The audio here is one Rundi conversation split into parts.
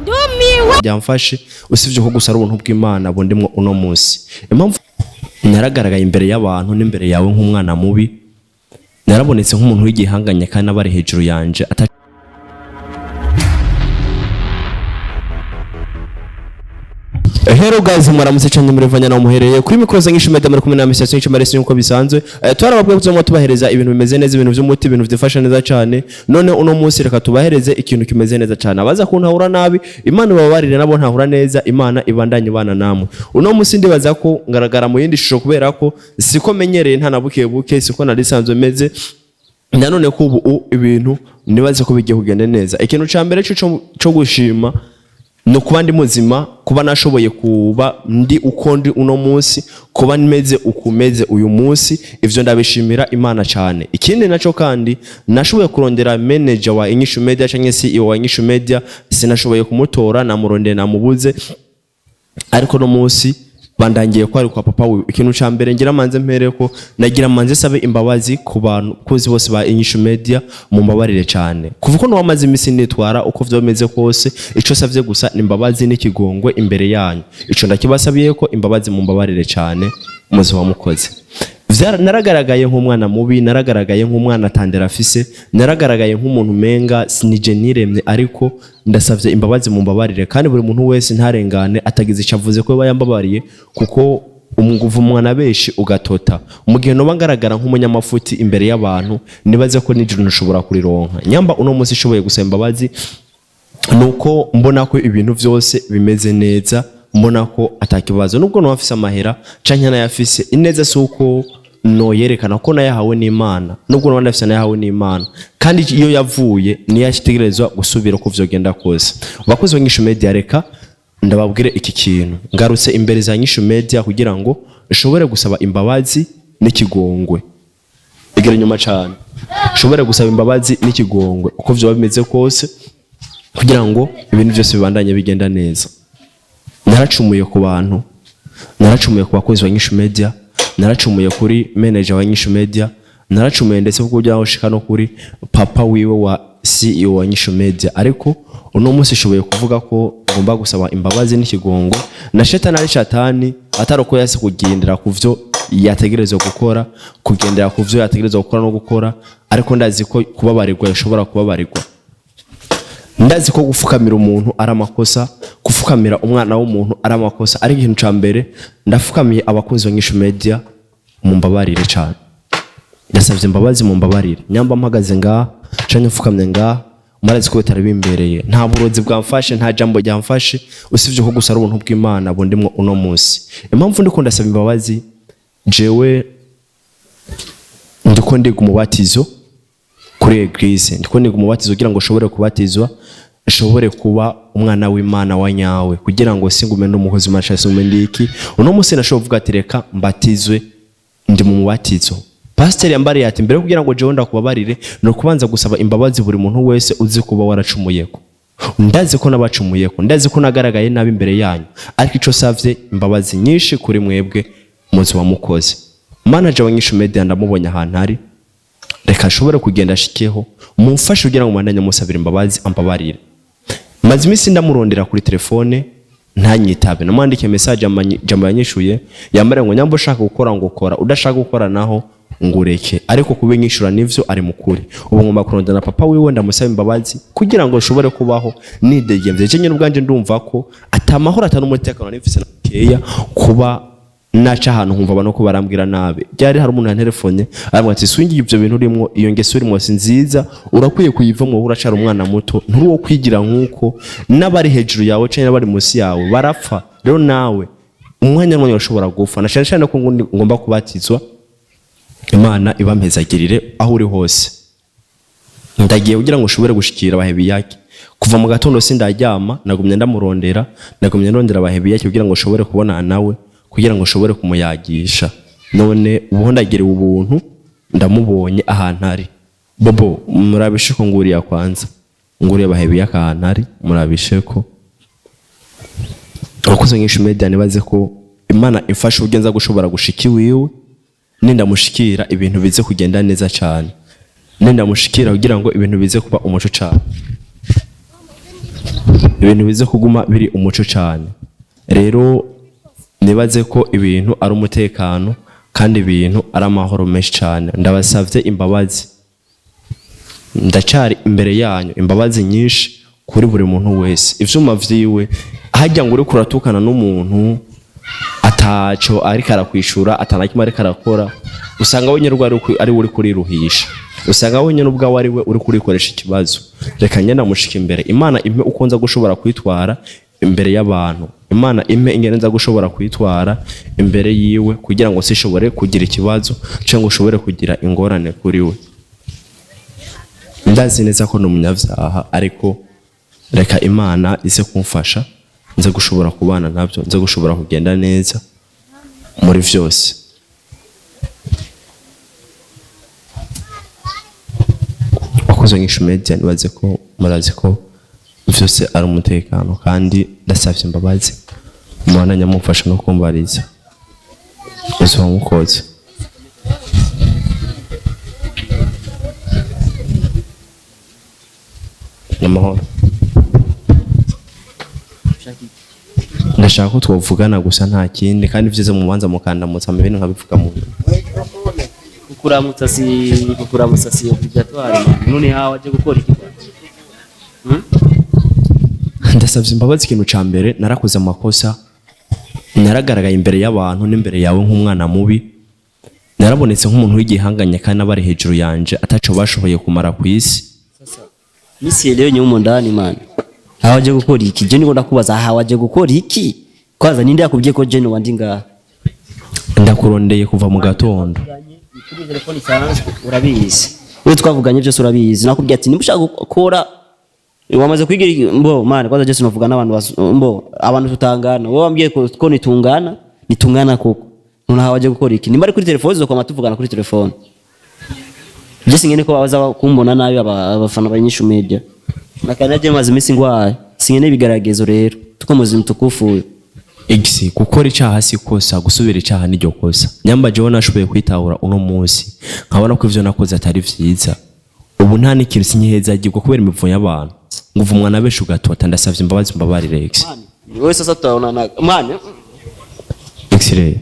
Ndumiwe. Byamfashe usibye ko gusa ari ubuntu bw'Imana bundimwo uno munsi. Impamvu naragaragaye imbere y'abantu n'imbere yawe nk'umwana mubi, narabonetse nk'umuntu w'igihanganye kandi abari hejuru yanje ata. Hello guys, mwaramutse cyane, murevanya na muhereye kuri micro za Nyishu Media, muri kumwe na Mr. Nyishu Maresi nkuko bisanzwe. Twarababwiye ko tuzoma tubahereza ibintu bimeze neza, ibintu by'umuti, ibintu byifasha neza cyane. None uno munsi reka tubahereze ikintu kimeze neza cyane. Abaza kuntahura nabi, Imana ibabarire, nabo ntahura neza, Imana ibandanye ibana namwe. Uno munsi ndibaza ko ngaragara mu yindi shusho kubera ko siko menyereye, nta na buke buke, siko nari sanzwe meze. Nanone ko ubu ibintu nibaze ko bigiye kugenda neza. Ikintu ca mbere cyo gushima ni ukuba ndi muzima, kuba nashoboye kuba ndi uko ndi uno munsi, kuba meze uko umeze uyu munsi, ivyo ndabishimira Imana cyane. Ikindi naco kandi, nashoboye kurondera manager wa Inyishu Media canke CEO wa Inyishu Media, sinashoboye kumutora, namurondeye namubuze, ariko no munsi bandangiye ko ari kwa papa wiwe. Ikintu ca mbere ngira manze mpere ko nagira manze sabe imbabazi ku bantu kuzi bose ba Inyishu Media, mumbabarire cyane kuva uko wamaze imisi nitwara uko vyomeze kose. Ico savye gusa ni imbabazi n'ikigongwe imbere yanyu. Ico ndakibasabiye ko imbabazi, mumbabarire cyane muzi wa mukoze. Naragaragaye nk'umwana mubi, naragaragaye nk'umwana atandera afise, naragaragaye nk'umuntu umenga sinije niremye, ariko ndasavye imbabazi, mumbabarire. Kandi buri muntu wese ntarengane atagize icyo avuze ko yambabariye, kuko umuguvu umwana benshi ugatota. Mu gihe noba ngaragara nk'umunyamafuti imbere y'abantu, nibaze ko nijoro nshobora kurironka. Nyamba uno munsi ishoboye gusaba imbabazi nuko mbona ko ibintu byose bimeze neza, mbona ko atakibazo, nubwo noba afise amahera canke nayafise ineza, si uko noyerekana ko nayahawe n'Imana. Nubwo noba ndafise, nayahawe n'Imana, kandi iyo yavuye niyo ashitegerezwa gusubira uko vyogenda kose. Bakozi ba Nyishu Media, reka ndababwire iki kintu: ngarutse imbere za Nyishu Media kugira ngo nshobore gusaba imbabazi n'ikigongwe. Igera inyuma cane, nshobore gusaba imbabazi n'ikigongwe uko vyoba bimeze kose, kugira ngo ibintu byose bibandanye bigenda neza. Naracumuye ku bantu, naracumuye ku bakozi ba Nyishu Media, naracumuye kuri manager wa Nyishu Media, naracumuye ndetse kuko aho shika no kuri papa wiwe wa CEO wa Nyishu Media. Ariko uno munsi ishoboye kuvuga ko ngomba gusaba imbabazi n'ikigongo na shetani ari shatani, atari uko yase kugendera ku vyo yategerezwa gukora, kugendera ku vyo yategerezwa gukora no gukora, ariko ndazi ko kubabarirwa yashobora kubabarirwa. Ndazi ko gufukamira umuntu ari amakosa, gufukamira umwana w'umuntu ari amakosa, ariko ikintu ca mbere ndafukamiye abakunzi ba Nyishu Media, mumbabarire cane. Ndasavye imbabazi, mumbabarire. Nyamba mpagaze ngaha canke mfukamye ngaha, murazi ko bitari bimbereye. Nta burozi bwamfashe, nta jambo ryamfashe, usibye ko gusa ari ubuntu bw'Imana bundimwo uno munsi. Impamvu ndiko ndasaba imbabazi, jewe ndiko ndiga umubatizo kuri église, ndiko niga umubatizo kugira ngo ushobore kubatizwa, nshobore kuba umwana w'Imana wa nyawe, kugira ngo singume n'umukozi w'Imana canke singume ndiki. Uno munsi nashobora kuvuga ati reka mbatizwe, ndi mu mubatizo. Pasiteri yambariye ati mbere yo kugira ngo jewe ndakubabarire, ni ukubanza gusaba imbabazi buri muntu wese uzi kuba waracumuyeko. Ndazi ko nabacumuyeko, ndazi ko nagaragaye nabi imbere yanyu, ariko ico savye imbabazi nyinshi kuri mwebwe muzi wa mukozi. Manager wa Nyishu Media ndamubonye ahantu ari, reka ashobore kugenda ashikeho, mumfashe kugira ngo mubandanye musabira imbabazi, ambabarire. Maze iminsi ndamurondera kuri telefone ntanyitabe, namwandikiye message, jambo yanyishuye yambare ngo nyamba ushaka gukora ngo ukora, udashaka gukora naho ngo ureke, ariko kubinyishura nivyo ari mukuri. Ubu ngomba kurondera na papa wiwe, ndamusaba imbabazi kugira ngo nshobore kubaho nidegemvye. Je nyine ubwanje ndumva ko atamahoro atari umutekano nifise na keya, kuba naca ahantu nkumva abantu ko barambwira nabi. Byari hari umuntu yantelefone arambwira ati swingi ibyo bintu urimo, iyo ngeso urimo si nziza, urakwiye kuyivamo, wowe uracara umwana muto, nturi uwo kwigira nk'uko n'abari hejuru yawe cyangwa n'abari munsi yawe barapfa. Rero nawe umwanya n'umwanya urashobora gupfa, na cyane cyane ko ngomba kubatizwa. Imana ibampezagirire aho uri hose. Ndagiye kugira ngo ushobore gushikira Bahebiyake. Kuva mu gatondo sindaryama, nagumye ndamurondera, nagumye ndondera Bahebiyake kugira ngo ushobore kubonana nawe, kugira ngo ushobore kumuyagisha. None ubu ndagiriwe ubuntu, ndamubonye ahantu ari. Bobo, murabishe ko nguriya kwanza nguriya Bahebiyake ahantu ari, murabishe ko abakozi Nyishu Media nibaze ko Imana imfasha uburyo nza gushobora gushika iwiwe. Nindamushikira ibintu bize kugenda neza cyane, nindamushikira kugira ngo ibintu bize kuba umuco cyane. Ibintu bize kuguma biri umuco cyane. Rero nibaze ko ibintu ari umutekano kandi ibintu ari amahoro menshi cyane. Ndabasavye imbabazi, ndacyari imbere yanyu, imbabazi nyinshi kuri buri muntu wese. Ivyuma vyiwe hajya ngo uriko uratukana n'umuntu ataco ariko arakwishura, atanakimwe ariko arakora, usanga wenyine ubwo ari we uri kuriruhisha, usanga wenyine ubwawe ari we uri kurikoresha ikibazo. Reka ngenda mushika imbere, Imana impe uko nza gushobora kwitwara imbere y'abantu, Imana impe ingene nza gushobora kwitwara imbere yiwe, kugira ngo sishobore kugira ikibazo cyangwa ushobore kugira ingorane kuri we. Ndazi neza ko ni umunyabyaha, ariko reka Imana ize kumfasha nze gushobora kubana nabyo, nze gushobora kugenda neza muri vyose. Wakoze Nyishu Media, nibaze ko murazi ko vyose ari umutekano, kandi ndasavye imbabazi, mubana nyamufasha no kumbariza uzoba mukoze. Amahoro. Ndashaka ko twavugana gusa, nta kindi, kandi vyiza mubanza mukandamutsa mu bintu nkabivuga mu Kukuramutsa si obligatoire, man. None hawe aje gukora iki kwa? Ndasabye imbabazi. Ikintu ca mbere, narakoze amakosa, naragaragaye imbere y'abantu n'imbere yawe nk'umwana mubi, narabonetse nk'umuntu w'igihanganye, kandi abari hejuru yanje ataco bashoboye kumara ku isi. Misi leo nyumo ndani, man. Hawe aje gukora iki? Je niko ndakubaza, hawe aje gukora iki? Kwanza ninde yakubwiye ko je no wandi ngaha? Ndakurondeye kuva mu gatondo. Kuri telefone isanzwe urabizi. Wewe twavuganye byose urabizi. Nakubwiye ati nimba ushaka gukora wamaze kwigira mbo man, kwanza je sinavuga n'abantu mbo abantu tutangana. Wowe wambwiye ko nitungana, nitungana koko. None hawe aje gukora iki? Nimba ari kuri telefone zo tuvugana kuri telefone. Je singene ko baza kumbona nabi abafana ba Nyishu Media. Nakana je maze iminsi ngwaye. Singene ibigeragezo rero. Tuko muzima tukufu. X, gukora icaha si kosa, gusubira icaha niryo kosa. Nyamba jewe nashoboye kwitahura uno munsi nkabona ko ivyo nakoze atari vyiza, ubu nta n'ikintu sinkihezagirwa kubera imivumo y'abantu, ngo uvumwa na benshi ugatota. Ndasavye imbabazi, mbabarire X. Wewe sasa tutaonana. Man, X-ray.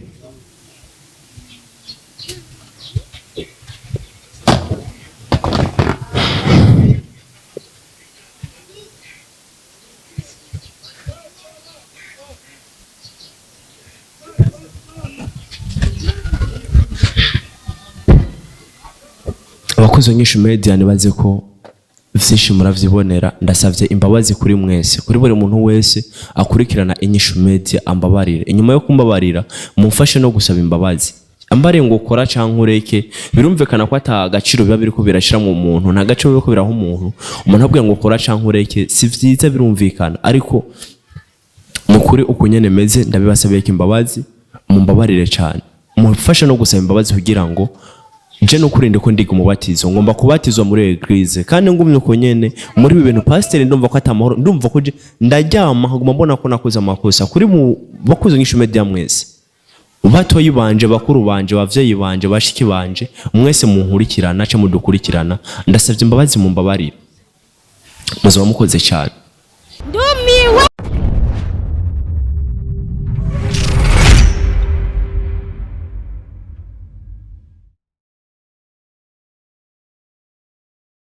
Abakozi Nyinshi Media, nibaze ko vyinshi muravyibonera. Ndasavye imbabazi kuri mwese, kuri buri muntu wese akurikirana Inyishu Media, ambabarire. Inyuma yo kumbabarira, mumfashe no gusaba imbabazi. Ambariye ngo ukora canke ureke, birumvikana ko ata gaciro biba biriko birashira mu muntu, nta gaciro biriko biraha umuntu. Umuntu abwiye ngo ukora canke ureke si vyiza, birumvikana, ariko mukuri uko nyene meze, ndabibasabiye ko imbabazi, mumbabarire cyane, mumfashe no gusaba imbabazi, kugira ngo je no kurinde ko ndiga umubatizo, ngomba kubatizwa muri église, kandi ngumye uko nyene muri ibi bintu, pasiteri, ndumva ko atamahoro, ndumva ko je ndaryama nkaguma mbona ko nakoze amakosa. Kuri mu bakuze Nyishu Media mwese, batoyi banje, bakuru banje, bavyeyi banje, bashiki banje, mwese munkurikirana ca mudukurikirana, ndasavye imbabazi, mumbabarire, muzoba mukoze cyane.